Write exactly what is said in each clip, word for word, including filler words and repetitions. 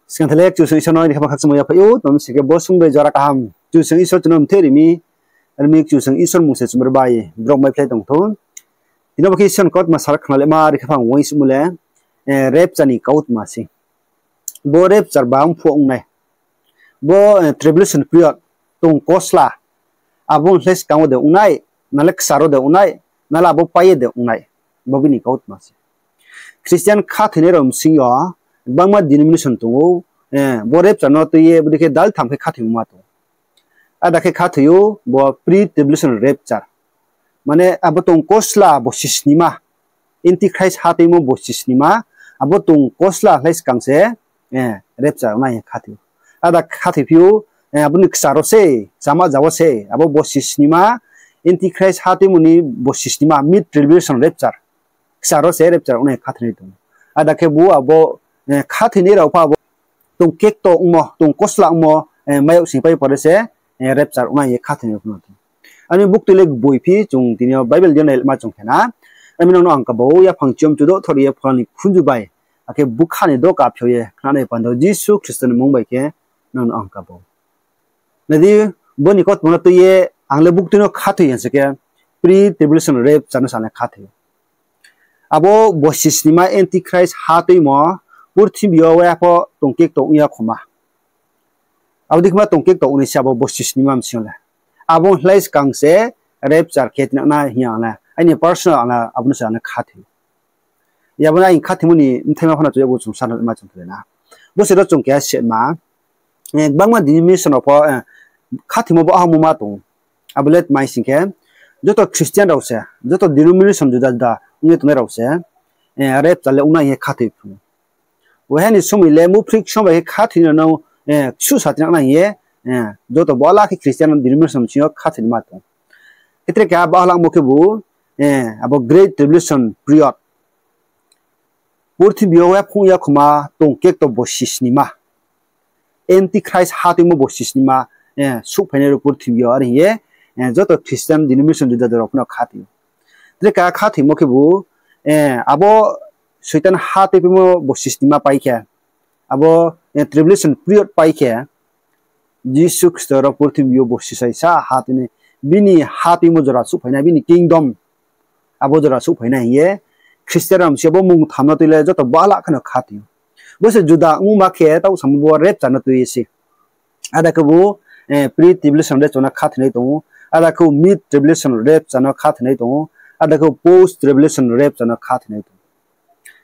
Skang thelek Kchusoyang Isor no ni khaphang khakchangmo yaphaih ou, tma mi sing khe bo sung bai jora kaham Kchusoyang Isor chung no mthe ri mi, ar mi Kchusoyang Isor mung se chung bai brao maiphlai tong thou. Tini bo khe Isor ni kautma sal khna le ma ri khaphang uaingsouhmo le, eh, rapture ni kautma se. Bo rapture ba ongphuh ong nai. Bo, eh, tribulation period, tong kosla, abo ong le skang wo de ong nai, na le kchar wo de ong nai, na le abo pai ye de ong nai, bo bini kautma se. Christian khathoinai rao bsing yo gbangma denomination tong ou, eh, bo rapture no tui ye bodei khe daltham khe khathoimo ma tong ou. Ada khe khathoi ou bo pre-tribulation rapture. Mane abo tong kosla bo sisnima, Antichrist hatuimo bo sisnima, abo tong kosla le skang se, eh, rapture nai ye khathoi ou. Ada khathoiphi ou, eh, abo ni kchar wo se, chama ja wo se, abo bo sisnima, Antichrist hatuimo ni bo sisnima, mid tribulation rapture. Kchar wo se rapture ong nai khathoinai tong ou. Ada khe bo abo, eh, khathoinai rao pho abo tong kekto ongmo, tong kosla ongmo, eh, mayag sing pai pore se, eh, rapture ong nai ye khathoinai pho no tong ou. Ani buktui le gboiphi chung tini yo Bible di yo nailema chung khe na. Ami nang no ang kabo, yaphang chiyom chudo thor ye phola ni khunju bai, akhe bkha ni doka phio ye khnanai panda Jisu Khristo ni mmung bai khe nang no ang kabo. Nai di, bo ni kautma no tui ye ang le buktui no khathoi ya se khe, pre-tribulation rapture no sa le khathoi ou. Abo bo sisnima Antichrist hatuimo, purthimbi yo wa pho tong kekto ong ya khoma. Abo dei khoma tong kekto ong nai se abo bo sisnima bsing yo le. Abo ong le skang se rapture khe tinang nai hing ye ang le, aini personal ang le abo no se ang le khathoi ou. Abo no aini khathoimo ni bthaima pho no chung yakgu chung sa no ma chung khe na. Bo se ro chung keha se ma, eh, gbangma denomination rao pho, eh, khathoimo bo ahamo ma tong ou. Abo le tma mi sing khe, joto Christian rao se, joto denomination juda juda ong ye tongnai rao se, eh, rapture le ong nai hing ye khathoi phrung ou. Waha ni somoi le muphri ksom bai khe khathoi no, eh, ksuh sa tinang nai hing ye, eh, joto bo ala khe Christian denomination bsing yo khathoi ni ma tong ou. Khe tre keha bahlamo khebu, eh, abo Great Tribulation period. Purthimbi yo wa phung ya khoma tong kekto bo sisnima. Antichrist hatuimo bo sisnima, eh, souhphainai rao purthimbi yo are hing ye, eh, joto Christian denomination juda juda rao pho no khathoi ou. Tre keha khathoimo khebu, eh, abo Soitan hatuimo bo sisnima pai khe, abo, eh, tribulation period pai khe, Jisu Khristo ro purthimbi yo bo sisaisa hatuinai, bini hatuimo jora souhphai nai, bini kingdom abo jora souhphai nai hing ye, Christian rao bsing yo bo mungtham no tui le joto bala khe no khathoi ou. Bo se juda ongma khe taoh samo bo rapture no tui ye se. Ada khebu, eh, pre-tribulation rapture no khathoinai tong ou, ada khebu mid tribulation rapture no khathoinai tong ou, ada khebu post tribulation rapture no khathoinai tong ou.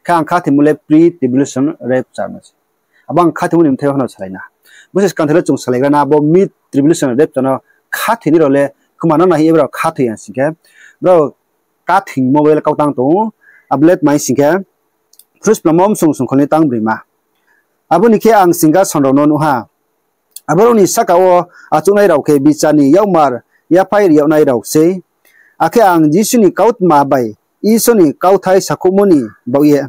Khe ang khathoimo le pre-tribulation rapture no se. Abo ang khathoimo ni bthai pho no salai na. Bo se skang thelek chung salaigra na, bo mid tribulation rapture no khathoinai rao le kma no nai hing ye brao khathoi ya sing khe, brao khathoimo bo le kau tang tong ou, abo le tma mi sing khe, Phrusplamo bsong songkhol ni tang broima. Abo ni khe ang singkason rao no nuh ha. Abo rao ni sahka wo achouhnai rao khe bichar ni yakmar yaphai ri yagnai rao sei. Akhe ang Jisu ni kautma bai Isor ni kauthai sakhouhmo ni baoh ye,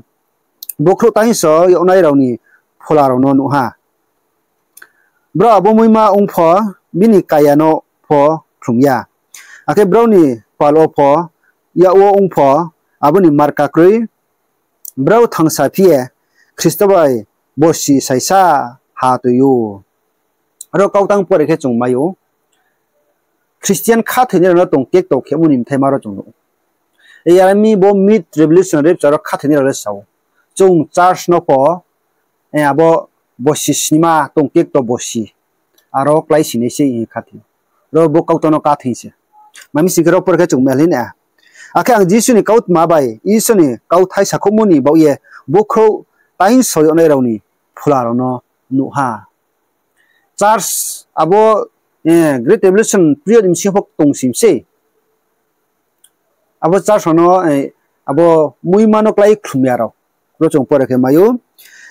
bukhrouh tainngso yagnai rao ni phola rao no nuh ha. Brao abo muima ong pho, bini kaya no pho khlum ya. Akhe brao ni kpal wo pho, yak wo ong pho, abo ni marka kroi. Brao thangsa phi ye Khristo bai borsi saisa ha tui ou. Aro kau tang pore khe chung mai ou. Christian khathoinai rao no tong kekto khemo ni bthaima ro chung nuh ou. Yar mi bo mid tribulation rapture ro khathoinai rao le sa ou, chung church no pho, eh, abo borsi snima tong kekto borsi, aro kláisinai se hing ye khathoi ou. Ro bo kautang no khathoi se. Tma mi sing khe ro pore khe chung mai le na. Akhe ang Jisu ni kautma bai Isor ni kauthai sakhouhmo ni baoh ye bukhrouh tainngso yagnai rao ni phola rao no nuh ha. Church abo, eh, Great Tribulation period ni bsing yo pho tong si mi sei. Abo church rao no, eh, abo muima no klái khlum ya rao. Ro chung pore khe mai ou.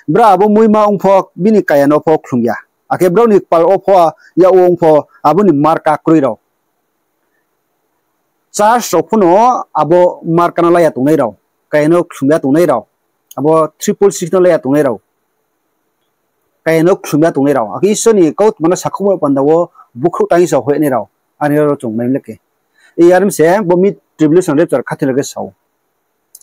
Brao abo muima ong pho bini kaya no pho khlum ya. Akhe brao ni kpal wo pho, yak wo ong pho, abo ni marka kroi rao. Church rao pho no abo marka no la ya tongnai rao, kaya no khlum ya tongnai rao, abo triple six no la ya tongnai rao, kaya no khlum ya tongnai rao, akhe Isor ni kautma no sakhouhmo panda wo bukhrouh tainngso hoih nai rao, ani ro chung mai le khe. Yar mi se bo mid tribulation rapture khathoi le khe sa ou.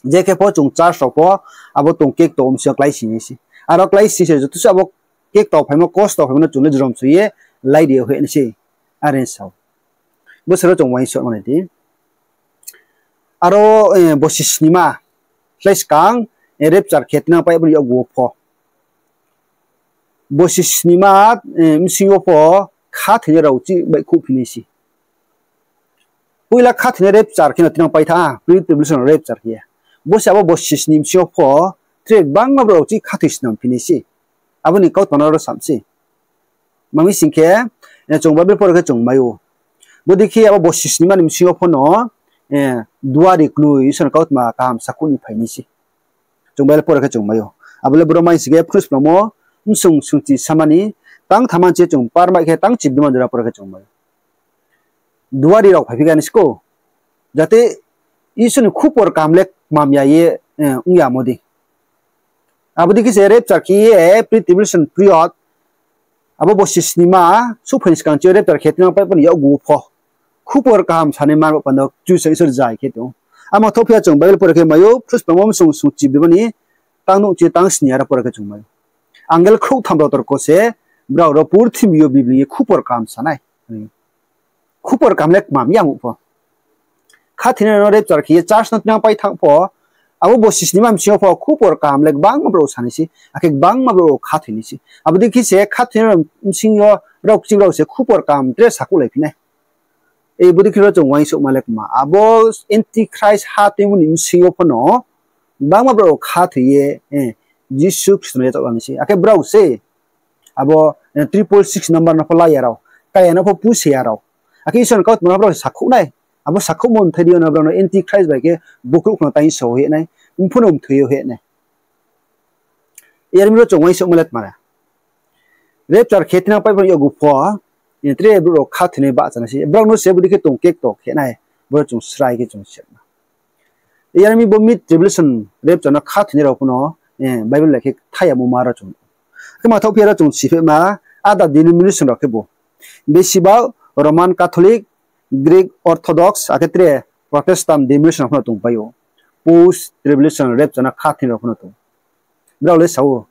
Je khe pho chung church rao pho abo tong kekto bsing yo kláisinai se. Aro kláisinai se joto se abo kekto phaimo, kosto phaimo no chung le jrom soi ye lai ri ya hing nai se, are sa ou. Bo se ro chung uaingsouhma nai di. Aro, bosi snima, slái skang, rapture khe tinang paih bo ni yakgu wo pho, bosi snima bsing yo pho khathoinai rao chih baihkhouh phi nai se. Poila khathoinai rapture khe no tinang paitha, pre-tribulation rapture khe ye. Bo se abo bosi sni bsing yo pho tre gbangma brouh rao chih khathoi snam phi nai se. Abo ni kautma no ro sam se. Tma mi sing khe, chung Bible pore khe chung mai ou. Bodei khe abo bosi snima ni bsing yo pho no, duari knoi Isor ni kautma kaham sakhouh ni phai nai se. Chung Bible pore khe chung mai ou. Abo le boro mai sing khe Phnuspnangmo bsung sungchi samani tang thamman chi chung parmai khe tang chibdima jora pore khe chung mai ou. Duari rao phaiphi ga ni skou. Jate Isor ni khupor kaham le kmam ya ye ong yamo dei. Abo dei khe se rapture khe ye pre-tribulation period, abo bosi snima souhphai ni skang chi rapture khe tinang paih bo ni yakgu wo pho khupor kaham sanai man bo panda Kchusoyang Isor zai khe tong ou. Amo thouh phi ya chung Bible pore khe mai ou, Phnuspnangmo bsung sungchi bdima ni tang nouh chi tang sni aro pore khe chung mai ou. Angel khrouhtham rao torko se brao ro purthimbi yo bibling ye khupor kaham sa nai. Khupor kaham le kmam ya ong pho. Khathoinai rao no rapture khe ye church no tinang pai thanng pho, abo bosi snima bsing yo pho khupor kaham le gbangma brouh sa nai se, akhe gbangma brouh rao khathoi nai se. Abo dei khe se khathoinai rao bsing yo rao kching rao se khupor kaham tre sakhouhlaiphi nai. Bodei khe ro chung uaingsouhma le kma, abo Antichrist ha tuimo ni bsing yo pho no gbangma brouh rao khathoi ye Jisu Khristo no yachaoh la nai se. Akhe brao se abo triple six number no pho la ya rao, kaya no pho puse ya rao. Akhe Isor ni kautma no brao se sakhouh nai. Abo sakhouhmo mthai di yo no brao no Antichrist bai khe bukrouh khna tang so hing nai, mphuh no mthoi yo hing nai. Yar mi ro chung uaingsouhma le tma ra. Rapture khe tinang paih bo ni yakgu pho, tre brouh rao khathoinai bahcha nai se. Brao no se bodei khe tong kekto khe nai, boro chung srai khe chung sima. Yar mi bo mid tribulation rapture no khathoinai rao pho no Bible le khe thai yamo ma ro chung. Khe ma thaoh phi ya ro chung siphehma, ada denomination rao khebu, besiba Roman Catholic, Greek Orthodox, akhe tre Protestant denomination rao pho no tongpai ou. Post tribulation rapture no khathoinai rao pho no tong. Brao le sa ou,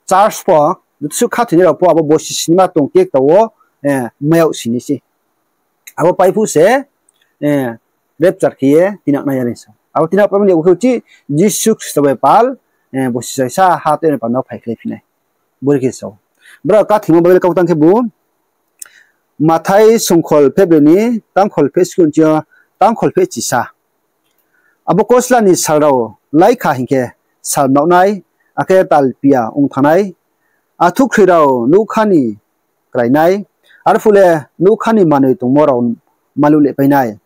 church pho joto suh khathoinai rao pho abo bosi snima tong kekto wo mai yag si nai se. Abo paiphuh se rapture khe ye tinang nai are sa. Abo tinang paimo ni yakgu khe uchih Jisu Khristo bai pal bosi saisa ha tei ni panda wo phaikhlaiphi nai. Bodei khe sa ou. Brao khathoimo Bible kau tang khebu, Mathai songkhol phehbroi ni tangkhol phehsku ni ching yo tangkhol phehchisa. Abo kosla ni sal rao láikha hing khe, sal mnaoh nai, akhe talpia ong thanng nai, athuhkhroi rao nougkha ni krai nai, arphuh le nougkha ni manoi tongmo rao maluh lepai nai.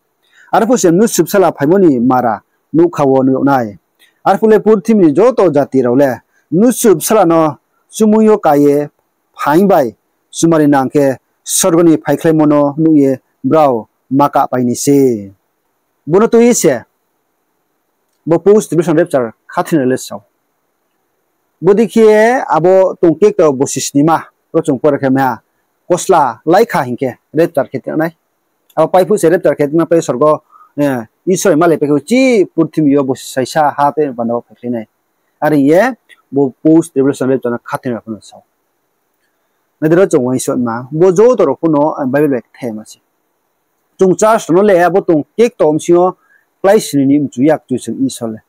Arphuh se Mnusu Bsala phaimo ni mara nougkha wo nuh yag nai. Arphuh le purthimbi ni joto jati rao le Mnusu Bsala no chumui yo ka ye phaing bai chumari nang khe sorgo ni phaikhlaimo no nuh ye brao ma kahpai nai se. Bo no tui ye se bo post tribulation rapture khathoinai le sa ou. Bodei khe abo tong kekto bosi snima, ro chung pore khe mai ha, kosla láikha hing khe rapture khe tinang nai. Abo paiphuh se rapture khe tinang pai sorgo, Isor bai malaipai khe uchih purthimbi yo bosi saisa ha tei ni panda wo phaikhlai nai. Are ye bo post tribulation rapture no khathoinai rao pho no sa ou. Nai di ro chung uaingsouhma, bo joto rao pho no Bible bai kthai ma se. Chung church rao no le abo tong kekto bsing yo kláisini ni mchu ya Kchusoyang Isor le.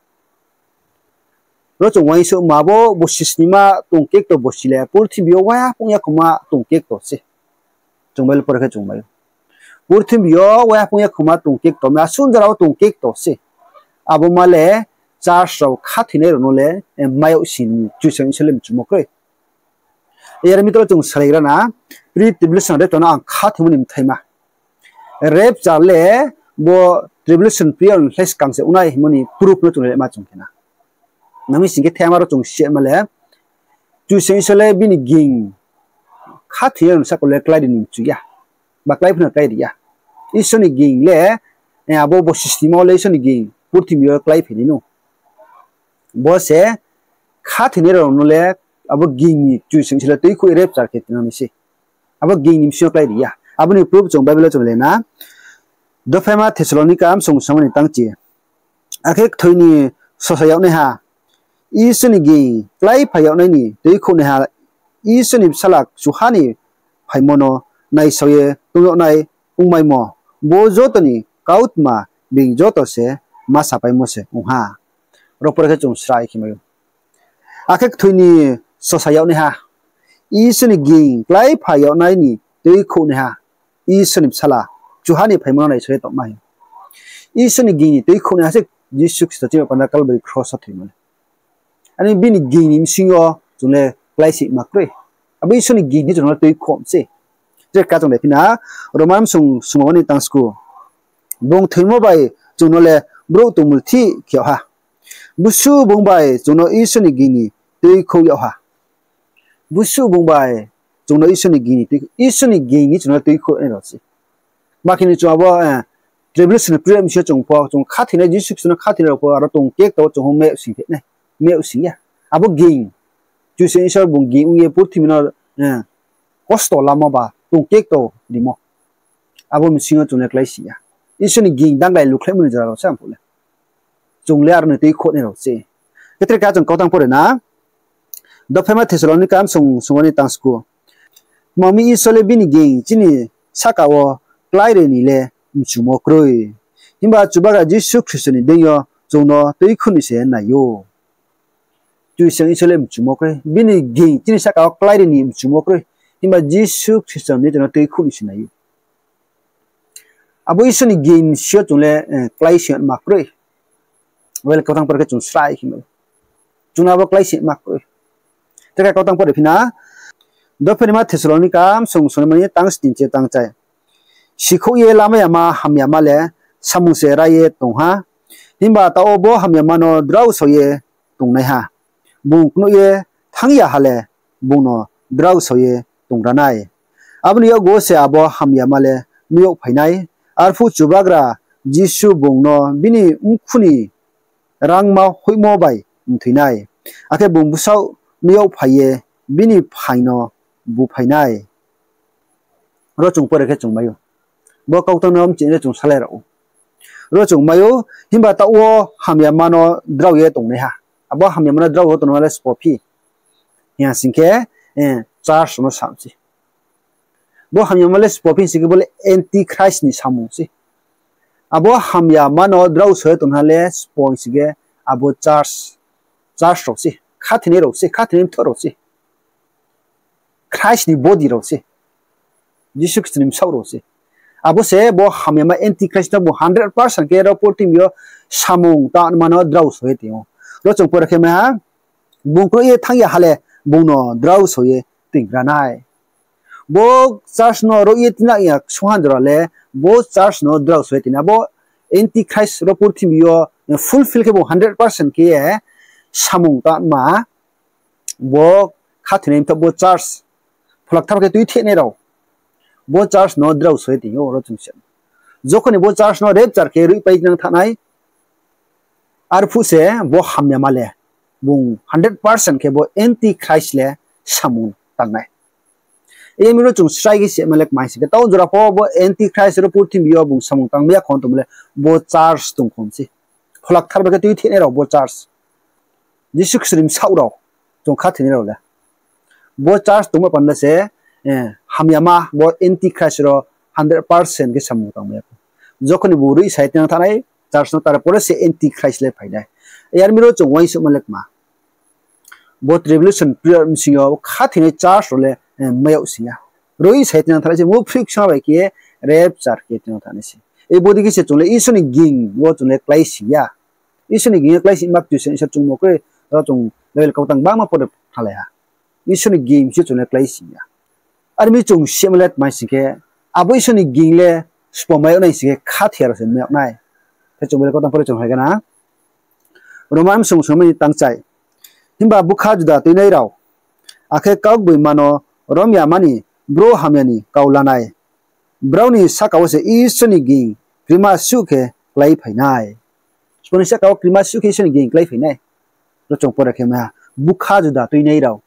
Ro chung uaingsouhma, abo bosi snima tong kekto bosi le purthimbi yo waiha phung yakhoma tong kekto se. Chung Bible pore khe chung mai ou. Purthimbi yo waiha phung yakhoma tong kekto, ma asuh jora wo tong kekto se. Abo ma le church rao khathoinai rao no le mai yag si ni Kchusoyang Isor le mchumo kroi. Yar mi toro chung salaigra na, pre-tribulation rapture no ang khathoimo ni mthaima. Rapture le bo tribulation period ni slái skang se ongnai hingmo ni proof no chung le ma chung khe na. Nami sing khe thema ro chung sima le, Kchusoyang Isor le bini ging khathoi ya rao ni sahka le klái ri ni mchu ya, ba klái phi no klái ri ya. Isor ni ging le, abo bo sisnima wo le Isor ni ging purthimbi yo klái phi nai nou. Bo se khathoinai rao no le abo ging ni Kchusoyang Isor le tuikhouh rapture khe tinang nai se. Abo ging ni bsing yo klái ri ya. Abo ni proof chung Bible wo chung le na. Dophaima Thessalonika bsong songma ni tangchi. Akhe kthoi ni sosa yagnaiha, Isor ni ging kláiphai yagnai ni tuikhouhnaiha Isor ni Bsala kchuha ni phaimo no naisao ye tong yag nai ongmaimo, bo joto ni kautma being joto se ma sapaimo se ong ha. Ro pore khe chung srai khe mai ou. Akhe kthoi ni sosa yag naiha, Isor ni ging kláipha yag nai ni tuikhouhnaiha, Isor ni Bsala kchuha ni phaimo no naisao ye tongma hing. Isor ni ging ni tuikhouhnaiha se Jisu Khristo chini panda Kalbari kros wo thoimo le. Ani bini ging ni bsing yo chung le kláisoingma kroi. Abo Isor ni ging ni chung no tuikhouh se. Tre ka chung dei phi na, Roman sung sungmo ni tangsku. Bung thoimo bai chung no le brouh tongmulthih khe yag ha. Busuh bung bai chung no Isor ni ging ni tuikhouh yag ha. Busuh bung bai chung no Isor ni ging ni tui, Isor ni ging ni chung no tuikhouhnai rao se. Ba khe ni chung abo tribulation period bsing yo chung pho, chung khathoinai, Jisu Khristo no khathoinai rao pho aro tong kekto wo chung pho meh sing ya. Abo ging, Kchusoyang Isor bung ging ong ye purthimbi no kosto lamo ba tong kekto rimo. Abo bsing yo chung le kláisoing ya. Isor ni ging danglai lukhlaimo ni jora rao se ang phuh le. Chung le aro ni tuikhouhnai rao se. Khe tre ka chung kautang pore na. Dophaima Thessalonika msung sungmo ni tangsku. Tma mi Isor le bini ging chini sahka wo kláiri ni le mchumo kroi. Himba Chubagra Jisu Khristo ni deing yo chung no tuikhouh ni se nai ou. Kchusoyang Isor le mchumo kroi. Bini ging chini sahka wo kláiri ni mchumo kroi. Himba Jisu Khristo ni chung no tuikhouh ni se nai ou. Abo Isor ni ging bsing yo chung le kláisoingma kroi. Abo le kautang pore khe chung srai khe mai. Chung no abo kláisoingma kroi. Tre ka kautang pore phi na. Dophaima Thessalonika msung sungmo ni tang sning chi tang chai. Sikhouh ye lamai yama hamyama le samung se rai ye tong ha. Himba taoh wo bo hamyama no drao sao ye tongnaiha. Bung knoih ye thanng ya ha le bung no drao sao ye tonggra nai. Abo ni yakgu wo se abo hamyama le nuh yag phai nai. Arphuh Chubagra Jisu bung no bini mkhu ni rangma hoihmo bai mthoi nai. Akhe bung bsaoh nuh yag phai ye bini phaing no buphai nai. Ro chung pore khe chung mai ou. Bo kautang no mchih ye chung salai rao ou. Ro chung mai ou, himba taoh wo hamyama no drao ye tongnaiha. Abo hamyama no drao ye tongnaiha le sbo phi hing ya sing khe, church no sa se. Bo hamyama le sbo phi sing khe bo le antichrist ni samung se. Abo hamyama no drao sao ye tongnaiha le sbo sing khe abo church, church rao se, khathoinai rao se, khathoinai mthoh rao se. Christ ni body rao se, Jisu Khristo ni bsaoh rao se. Abo se bo hamyama antichrist no bung hundred percent khe ro purthimbi yo samung tangma no drao sao ye tong ou. Ro chung pore khe mai ha, bung knoih ye thanng ya ha le bung no drao sao ye tongra nai. Bo church no roh ye tina ya ksungha jora le, bo church no drao sao ye tina. Bo antichrist ro purthimbi yo fulfill khe bung hundred percent khe ye samung tangma, bo khathoinai mthoh bo church, Phola Kthar khe tuithehnai rao, bo church no drao sao ye tong ou ro chung se. Jokhon ni bo church no rapture khe roihpai tinang thanng nai, arphuh se bo hamyama le bung hundred percent khe bo antichrist le samung tang nai. Iyar mi ro chung srai khe sima le kmai sing khe, taoh jora pho bo antichrist ro purthimbi yo bung samung tangmai ya khon tongmo le bo church tong khon se. Phola Kthar bai khe tuithehnai rao bo church, Jisu Khristo ni bsaoh rao, chung khathoinai rao le. Bo church tongma panda se hamyama bo antichrist ro hundred percent khe samung tangmai ya khon. Jokhon ni bung roih sai tinang thanng nai church no, tar pore se antichrist le phai nai. Iyar mi ro chung uaingsouhma le kma, bo tribulation period bsing yo khathoinai church rao le mai yag sing ya. Roih sai tinang thanng nai se, muphri ksa bai khe rapture khe tinang thanng nai se. Bodei khe se chung le Isor ni ging wo chung le kláisoing ya. Isor ni ging ye kláisoingma Kchusoyang Isor chungmo kroi, ro chung Bible kautang bangma pore khnalai ha. Isor ni ging se chung le kláisoing ya. Are mi chung sima le tma sing khe, abo Isor ni ging le sbo mai yag nai sing khe khathoi ya rao se mai yag nai. Khe chung Bible kautang pore chung hai gana. Roma msung sungmo ni tang chai. Himba bukha juda tuinai rao, akhe kaugboima no rom yama ni brouh hamya ni kau lanai, brao ni sahka wo se Isor ni ging krima suh khe kláiphai nai. Sbo ni sahka wo krima suh khe Isor ni ging kláiphai nai. Ro chung pore khe mai ha, bukha juda tuinai rao.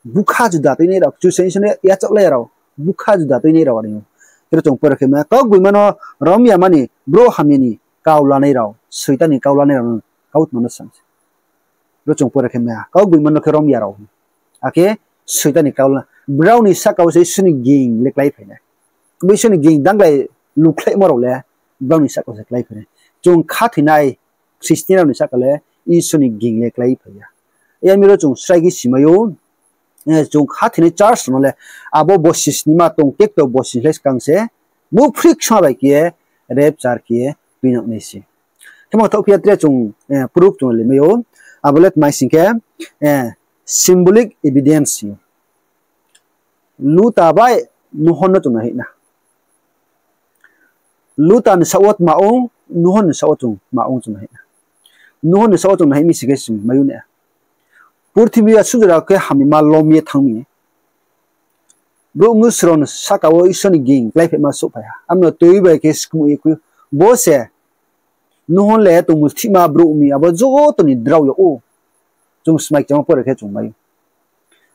Bukha juda tuinai rao, Kchusoyang Isor no yachaohlai ya rao, bukha juda tuinai rao are ou. Ro chung pore khe mai ha, kaugboima no rom yama ni brouh hamya ni kau lanai rao, Soitan ni kau lanai rao no kautma no sa se. Ro chung pore khe mai ha, kaugboima no khe rom ya rao. Akhe Soitan ni kau le, brao ni sahka wo se Isor ni ging le kláiphai nai. Bo Isor ni ging danglai lukhlaimo rao le brao ni sahka wo se kláiphai nai. Chung khathoinai Khristian rao ni sahka le Isor ni ging le kláiphai ya. Yar mi ro chung srai khe simai ou, chung khathoinai church rao no le abo bosi snima tong kekto bosi slái skang se muphri ksa bai khe rapture khe tuinang nai se. Khe ma thaoh phi ya tre chung proof chung le mai ou. Abo le tma sing khe, symbolic evidence. Luta bai Nuhon no chung nai hih na. Luta ni saoh wo tma ong, Nuhon ni saoh wo chung tma ong chung nai hih na. Nuhon ni saoh wo chung nai hih mi sing khe chung mai ou na. Purthimbi ya sujra khe hamyama lom ye thanng mi. Brouh mnusu rao ni sahka wo Isor ni ging kláiphaima souhphai ha. Abo no tui bai khe skmuh ye khui. Bo se Nuhon le tongmulthihma brouh mi, abo joto ni drao yag ou. Chung smai kchangmo pore khe chung mai ou.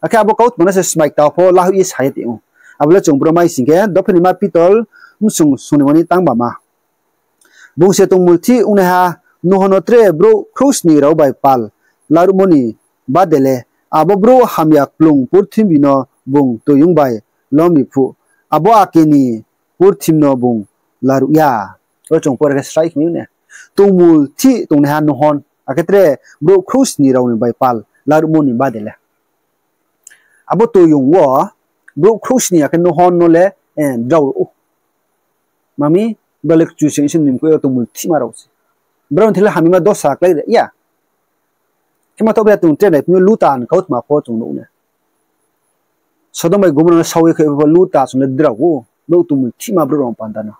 Akhe abo kautma no se smai kta pho lahoih ye sa ye tong ou. Abo le chung bro mai sing khe, Dophinima Pitor bsung sungnimo ni tang bama. Bung se tongmulthih ongnaiha Nuhon no tre brouh khrouhsni rao bai pal laruhmo ni bade le, abo brouh hamya kplung purthimbi no bung toiyong bai lom ri phuh, abo ake ni purthimbi no bung laruh ya. Ro chung pore khe srai khe mai ou na. Tongmulthih tongnaiha Nuhon, akhe tre brouh khrouhsni rao ni bai pal laruhmo ni bade le, abo toiyong wo brouh khrouhsni akhe Nuhon no le drao ruh ou. Mami, brao le Kchusoyang Isor ni mkoih yo tongmulthihma rao se. Brao ni thing le hamyama dosa klái ri ya. Khe ma thaoh phi ya, chung tre nai phi mi Luta ni kautma pho chung nuh na. Sodom bai Gomorra no sao ye khe pho Luta song le drao ou, brouh tongmulthihma brouh rao panda no.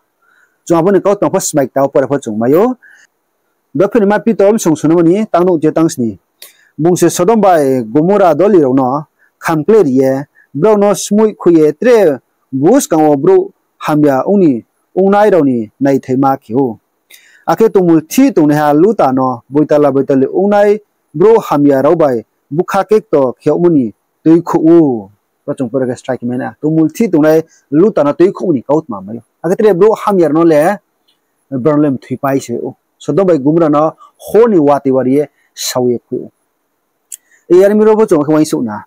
Chung abo ni kautma pho smai kta wo pore pho chung mai ou. Dophinima Pitor bsung sungnimo ni tang nouh je tang sni. Bung se Sodom bai Gomorra doli rao no kham kláiri ye, brao no smoih khui ye tre buskang wo brouh hamya ong ni ongnai rao ni naithaima khe ou. Akhe tongmulthih tongnaiha Luta no boitala boitali ongnai brouh hamya rao bai bkha kekto khe yagmo ni tuikhouh ou. Ro chung pore khe srai khe mai na. Tongmulthih tongnai Luta no tuikhouhmo ni kautma mai ou. Akhe tre brouh hamya rao no le brao no le mthoipai se ou. Sodom bai Gomorra no hor ni watoi wari ye sao ye khui ou. Yar mi ro pho chung khe uaingsouh na.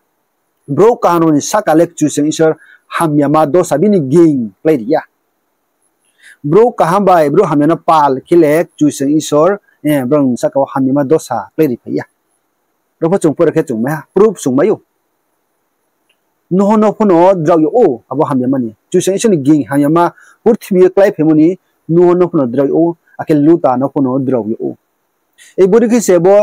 Brouh kaham rao ni sahka le Kchusoyang Isor hamyama dosa bini ging klái ri ya. Brouh kaham bai brouh hamya no pal khe le Kchusoyang Isor brao ni sahka wo hamyama dosa klái ri phai ya. Ro pho chung pore khe chung mai ha, proof chung mai ou. Nuhon no pho no drao yag ou abo hamyama ni. Kchusoyang Isor ni ging hamyama purthimbi yo kláiphaimo ni Nuhon no pho no drao yag ou, akhe Luta no pho no drao yag ou. Ei bodei khe se bo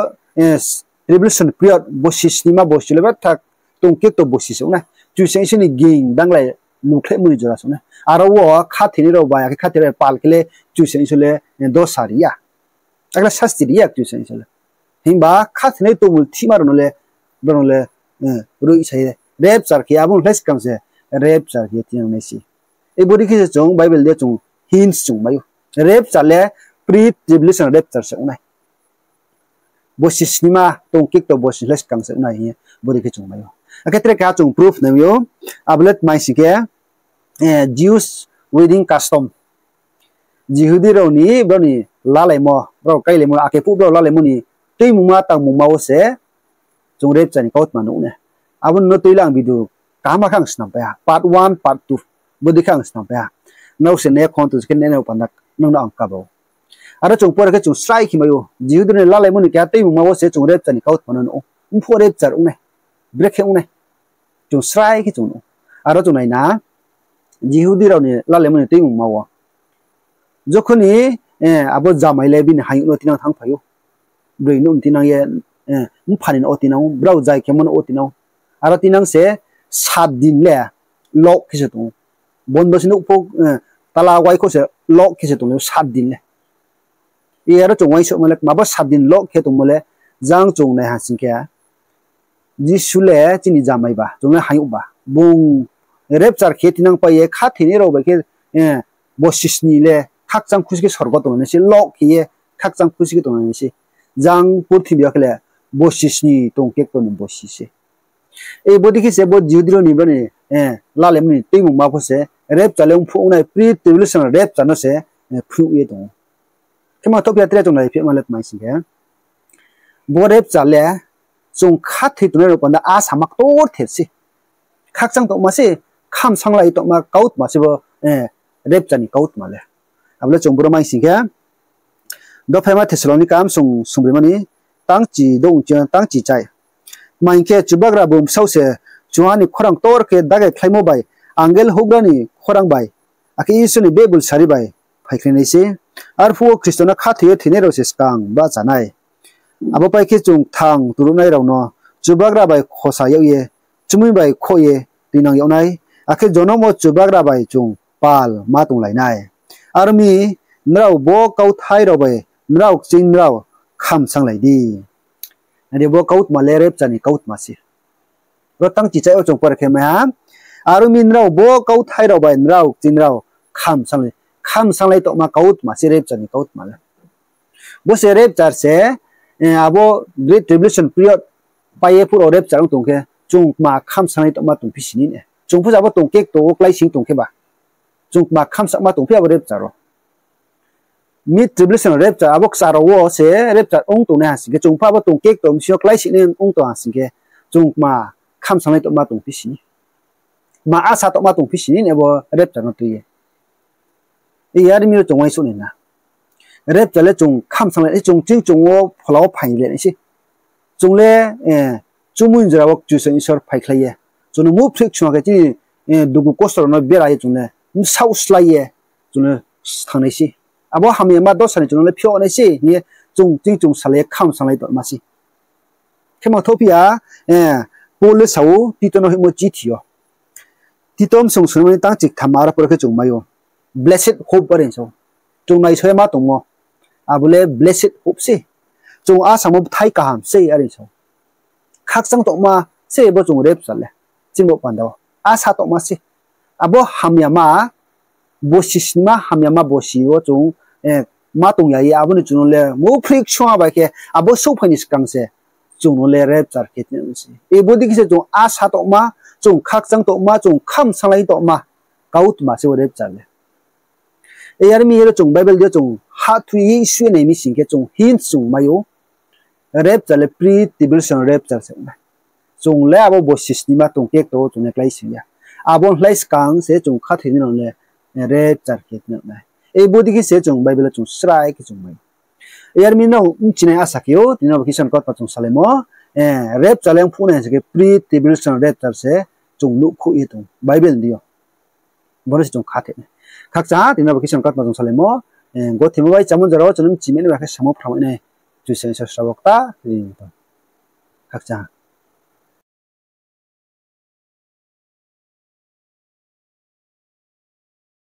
tribulation period, bosi snima bosi le bethak tong kekto bosi se ong nai. Kchusoyang Isor ni ging danglai lukhlaimo ni jora se ong nai. Aro wo khathoinai rao bai, akhe khathoinai rao pal khe le Kchusoyang Isor le dosa ri ya. Akhe le sasti ri ya Kchusoyang Isor le. Himba khathoinai tongmulthihma rao no le, brao no le, roih sa ye rapture khe, abo ni slái skang se rapture khe tuinang nai se. Ei bodei khe se chung Bible de chung hints chung mai ou. Rapture le pre-tribulation rapture se ong nai. Bosi snima tong kekto bosi slái skang se ong nai hing ye bodei khe chung mai ou. Akhe tre keha chung proof nai ou, abo le tma sing khe, Jews wedding custom. Jihudi rao ni brao ni lalaimo, brao káilaimo, ake phuh brao lalaimo ni tuimungma tangmungma wo se chung rapture ni kautma nuh na. Abo no tui le ang video kaham khe ang snampai ha, part one, part two, bodei khe ang snampai ha. Nrao se nai khon tu khe nai nai panda nang no ang kaba ou. Aro chung pore khe chung srai khe mai ou, Jihudi rao ni lalaimo ni keha tuimungma wo se chung rapture ni kautma no nuh ou. Mphuh rapture ong nai, brekhe ong nai. Chung srai khe chung nuh ou. Aro chung nai na, Jihudi rao ni lalaimo ni tuimungma wo. Jokhon ni, abo jamai le bini hayouh no tinang thanngphai ou. Broi nouh ni tinang ye, mpha ni nouh wo tinang ou, brao jai khemo nouh wo tinang ou. Aro tinang se sat din le lock khe se tong ou. Bondo se nuh pho, tala wai kho se lock khe se tong ou sat din le. Aro chung uaingsouhma le, kma bo sat din lock khe tongmo le, jang chung nai ha sing khe, Jisu le chini jamai ba, chung le hayouh ba. Bung rapture khe tinang pai ye khathoinai rao bai khe, bosi sni le khakchang khusi khe sorgo tongnai se, lock khe ye khakchang khusi khe tongnai se. Jang purthimbi yo khe le bosi sni tong kekto ni bosi se. Ei bodei khe se bo Jihudi rao ni brao ni lalaimo ni tuimungma pho se rapture le mphuh ong nai, pre-tribulation rapture no se phnuh ye tong ou. Khe ma thaoh phi ya tre chung nai phi ma le tma sing khe, bo rapture le chung khathoi tongnai rao panda asama ktorther se. Khakchang tongma se, khamsanglai tongma kautma se bo, rapture ni kautma le. Abo le chung boro mai sing khe, dophaima Thessalonika msung sungbrima ni tangchi douh, tangchi chai. Tma hing khe, Chubagra bung bsaoh se, chungha ni khorang ktor khe dagai khlaimo bai, angel houhgra ni khorang bai, akhe Isor ni bebul sari bai phaikhlai nai se. Arphuh wo Khristo no khathoi ye thoinai rao se skang bahcha nai. Abo pai khe chung kthang turuhnai rao no Chubagra bai khosa yag ye, chumui bai khoh ye tuinang yag nai, akhe jonom wo Chubagra bai chung pal ma tonglai nai. Aro mi nrao bo kauthai rao bai nrao kching nrao khamsanglai di. Nai di, bo kautma le rapture ni kautma se. Ro tangchi chai wo chung pore khe mai ha, aro mi nrao bo kauthai rao bai nrao kching nrao khamsanglai, khamsanglai tongma kautma se rapture ni kautma le. Bo se rapture se, abo Great Tribulation period pai ye phuh rao rapture ong tong khe, chung kma khamsanglai tongma tongphi si ni ne. Chung phuh abo tong kekto wo kláising tong khe ba, chung kma khamsangma tongphi abo rapture wo. Mid Tribulation rapture, abo kchar rao wo se rapture ong tongnai ha sing khe, chung phuh abo tong kekto bsing yo kláisinai ong tong ha sing khe, chung kma khamsanglai tongma tongphi si ni, kma asa tongma tongphi si ni abo rapture no tui ye. Yar mi yo chung uaingsouh nai na. Rapture le chung khamsanglai, chung ching chung wo phola wo phai le nai se. Chung le, chumui jora wo Kchusoyang Isor phaikhlai ye, chung no muhphrih kchung khe chini dugu kosto rao no bera ye chung le bsaoh slái ye chung le thanng nai se. Abo hamyama dosa ni chung no le phiouh nai se hing ye chung ching chung salai ye khamsanglai tongma se. Khe ma thophi ya, Paul le sa ou Tito no hoihmo chithi yo. Tito msung sungnaima ni tangchi ktham aro pore khe chung mai ou. Blessed hope are sa ou. Chung naisao ye ma tongmo, abo le blessed hope se. Chung asamo bthai kaham se are sa ou. Khakchang tongma se bo chung rapture le. Chini bo panda wo asa tongma se. Abo hamyama bosi snima, hamyama bosi wo chung ma tong ya ye, abo ni chung no le muhphrih kchung bai khe abo souhphai ni skang se chung no le rapture khe tinang se. Bodei khe se chung asa tongma, chung khakchang tongma, chung khamsanglai tongma kautma se bo rapture le. Yar mi yo chung Bible de chung hahthui ye sui nai mi sing khe chung hint chung mai ou. Rapture le pre-tribulation rapture se nai. Chung le abo bosi snima tong kekto wo chung le kláising ya. Abo hlai skang se chung khathoinai rao le rapture khe tinang nai. Bodei khe se chung Bible wo chung srai khe chung mai. Yar mi nrao bchinai asa khe ou, tini no bo khe Isor ni kautma chung salaimo, rapture le ong phuh nai sing khe pre-tribulation rapture se chung nuhkhouh ye tong Bible ni deing yo. Bo no se chung khathoi nai. Khakchang ha, tini no bo khe Isor ni kautma chung salaimo, gothoimo bai chámo jora wo chung no bchimai nai ba khe samo phramai nai, Kchusoyang Isor srabo kta ri tong. Khakchang ha.